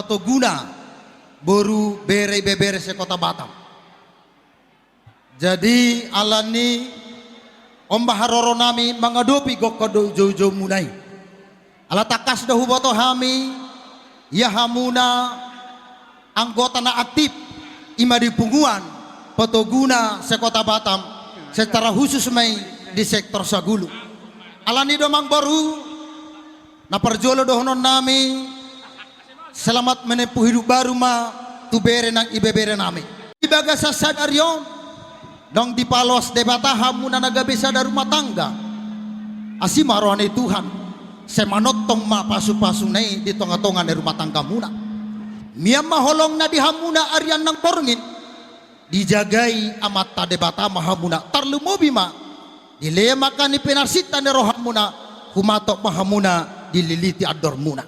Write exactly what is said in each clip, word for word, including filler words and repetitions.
Toguna boru bere ibebere se-Kota Batam. Jadi, alani on ma haroronami mangadopi gokhon dohot joujoumuna i. Ala tangkas do huboto hami, ia hamuna anggota na aktif, i ma di punguan Patoguna se-Kota Batam, secara khusus ma i di sektor Sagulung. Alani do, Amangboru, na parjolo dohononnami, selamat menempuh hidup baru ma tu bere nang ibeberenami. Di bagasan sadari on, naung dipaloas Debata hamuna na gabe sada rumah tangga. Asi ma roha ni Tuhan, sai manongtong ma pasupasuna i di tongatonga ni rumah tanggamuna. Mian ma holongna di hamuna arian nang borngin, dijagai Amanta Debata ma hamuna, tarlumobi ma dilehon angka ni pinarsinta ni rohamuna, humatop ma hamuna dililiti andormuna.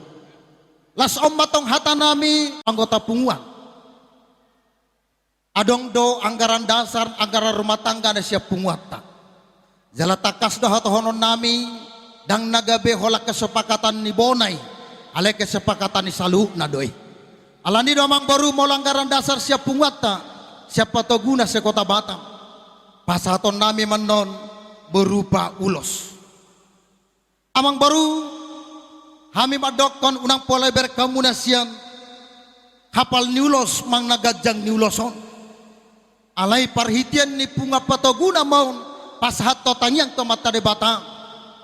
Laos on ma tong hatanami anggota punguan. Adong do anggaran dasar, anggaran rumah tangga na sian punguanta. Jala tangkas do hatohononnami, ndang na gabe holan kesepakatan ni bona i, alai kesepakatan ni saluhutna do i. Alani do, Amangboru, molo anggaran dasar sian punguanta, sian Patoguna se-Kota Batam, pasahatonnami ma annon berupa ulos. Amangboru, hami mandokkon unang pola ibereng hamuna sian hapal ni ulos manang na ganjang ni ulos on. Alai parhitean ni punguan Patoguna ma on pasahathon tangiang tu Amanta Debata.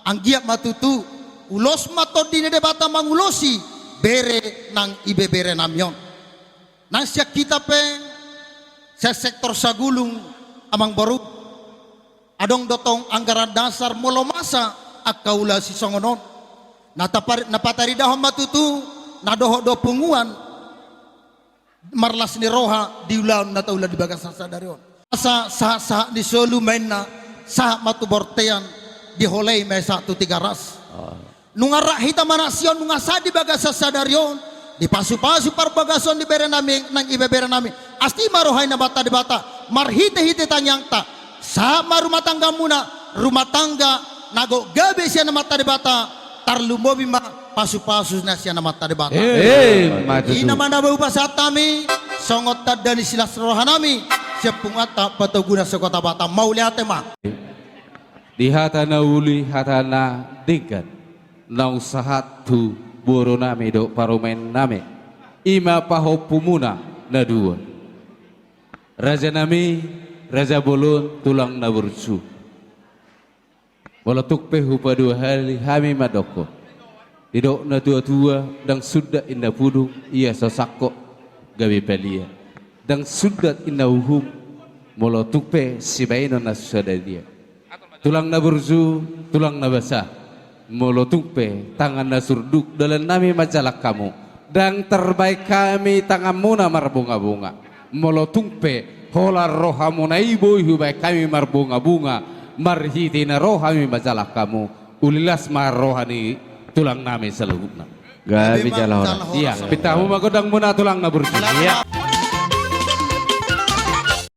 Anggiat ma tutu ulos ma Tondi ni Debata mangulosi bere nang ibeberenami on. Nang sian hita pe, sian sektor Sagulung, Amangboru, adong do tong anggaran dasar molo masa angka ulaon sisongon on. Na tapar-, na pataridahon ma tutu, na dohot do punguan marlas ni roha di ulaon na taula di bagasan sadari on. Asa sahatsahat ni solu ma inna, sahat ma tu bontean, diholai ma i sahat tu Tigaras. Oh. Nunga rap hita manantikan, nunga sahat di bagasan sadari on, dipasupasu parbagason ni berenami nang ibeberenami. Asi ma roha ni Amanta Debata, marhitehite tangiangta, sahat ma rumah tanggamuna, rumah tangga na gok gabe sian Amanta Debata, tarlumobi ma pasupasuna sian Amanta Debata. Eh, ima tutu. I nama na boi hupasahat hami songon tanda ni silas rohanami sian punguanta Patoguna se-Kota Batam. Mauliate ma. Di hata na uli, hata na denggan, naung sahat tu borunami dohot parumaennami, i ma pahompumuna na dua. Rajanami, raja bolon, tulang na burju. Molo tung pe hupaduahali hami mandokkon, didok natuatua, ndang sundat inna pudung, ia so sangkot gabe palia. Ndang sundat inna uhum, molo tung pe sibahenon na so sada dia. Tulang na burju, tulang na basa, molo tung pe tangan na surduk dalannami manjalang hamu, ndang tarbahen hami tanganmuna marbungabunga. Molo tung pe holan rohamuna i boi hubahen hami marbungabunga, marhite na ro hami manjalang hamu. Uli las ma roha ni tulangnami saluhutna. Gabe jala horas. Ia, pinta hamu ma gondangmuna, tulang na burju. Ia.